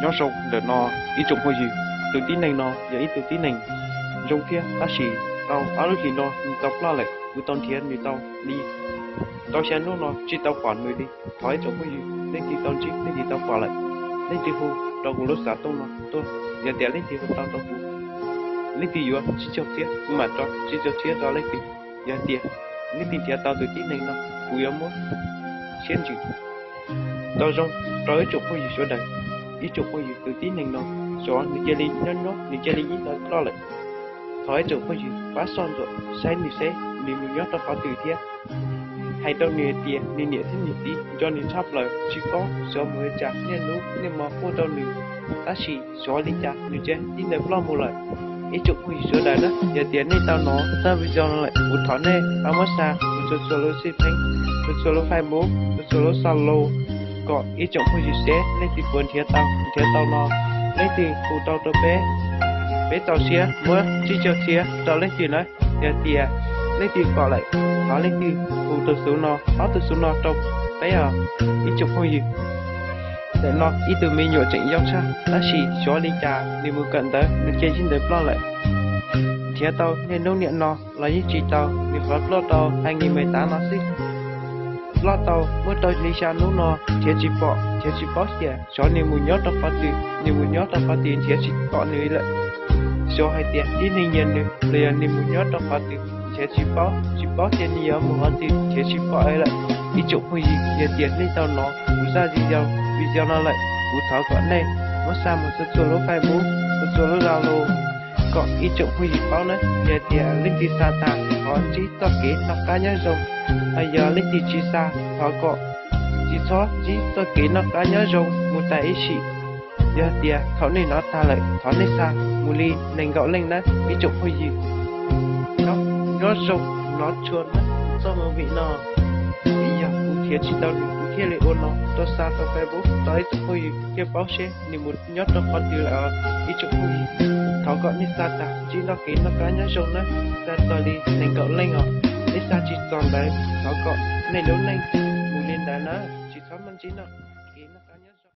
Nyob zoo ntawm no ib tsoom phooj ywg, tus tib neeg no yog ib tug tib neeg zoo thiab, tab sis tau ob lub hlis no nws tau ploj lawm, kuv tau nrhiav nws tau li tau xya hnub no tsis tau pom nws li. Thov ib tsoom phooj ywg leej twg tau ntsib leej twg tau pom lawm, leej twg hu rau kuv lub xov tooj no tuaj. Yog tias leej twg hu tau rau kuv, leej twg yuav tsib caug txhiab kuv mam tso tsib caug txhiab rau leej twg. Yog tias leej twg nrhiav tau tus tib neeg no, kuv yuav muab siab ntsws. Tau zoo rau ib tsoom phooj ywg sawv daws, ib tsoom phooj ywg tus tib neeg no xyov nws cia li nyob nyob nws cia li ib tau ploj lawm. Thov ib tsoom phooj ywg pab soj ntsuam saib nws seb nws mus nyob rau qhov twg thiab. Hais rau nws hais tias nws niam thiab nws txiv nco nws tshaj plaws, tsis paub xyov mus li cas, niaj hnub niaj hmo quaj rau nws, tab sis xyov li cas nws cia li ib ntawd ploj mus lawm. Ib tsoom phooj ywg sawv daws na, yog tias nej tau hnov txoj video no lawm, kuv thov nej pab muab xa mus txhua txhua lub xij pheej, txhua txhua lub Facebook, txhua txhua lub Zalo, kom ib tsoom phooj ywg seb leej twg puas nrhiav tau, nrhiav tau no, leej twg hu tau rau peb, peb txaus siab muab tsib caug txhiab rau leej twg na. Yog tias leej twg pom lawm, thov leej twg hu tus xov no, ob tug xov no rau peb os ib tsoom phooj ywg. Ntawm no ib tug me nyuam tseem yau tshaj, tab sis xyov li cas nws mus kawm ntawv nws cia li ib ntawd ploj lawm. Nrhiav tau niaj hnub niaj hmo los yeej tsis tau, nws qhov ploj tau hais nqis me tav no xwb. Ploj tau muaj tau li xya hnub no nrhiav tsis pom, nrhiav tsis paub tias xyov nws mus nyob rau qhov twg, nws mus nyob rau qhov twg nrhiav tsis pom nws lawm. Xyov hais tias tib neeg nyiag nws los yog nws mus nyob rau qhov twg nrhiav tsis paub, tsis paub tias nws yuav mus qhov twg nrhiav tsis pom lawm. Ib tsoom phooj ywg, yog tias nej tau hnov kuv zaj video no lawm, kuv thov kom nej muab xa mus txhua txhua lub Facebook, txhua txhua lub Zalo, kom ib tsoom phooj ywg paub na. Yog tias leej twg xa tas thov ntsib txoj kev noj qab nyob zoo, ho yog leej twg tsis xa thov kom tsis txhob ntsib txoj kev noj qab nyob zoo mus tas ib sim. Yog tias thaum nej hnov tas lawm thov nej xa mus li nees nkaum leej na ib tsoom phooj ywg. Nyob zoo, hnov tshua na txoj movie no, vim yog kuv nrhiav tsis tau nws kuv thiaj li ua no rau xa rau Facebook rau ib tsoom phooj ywg thiaj paub seb nws mus nyob rau qhov twg lawm os ib tsoom phooj ywg. Thov kom nej xa tas ntsib txoj kev noj qab nyob zoo na, xa txog li nees nkaum leej os. Nej xa tsis txog ntawd thov kom nej lub neej mus li ntawd na, tsis txhob muaj ntsib no.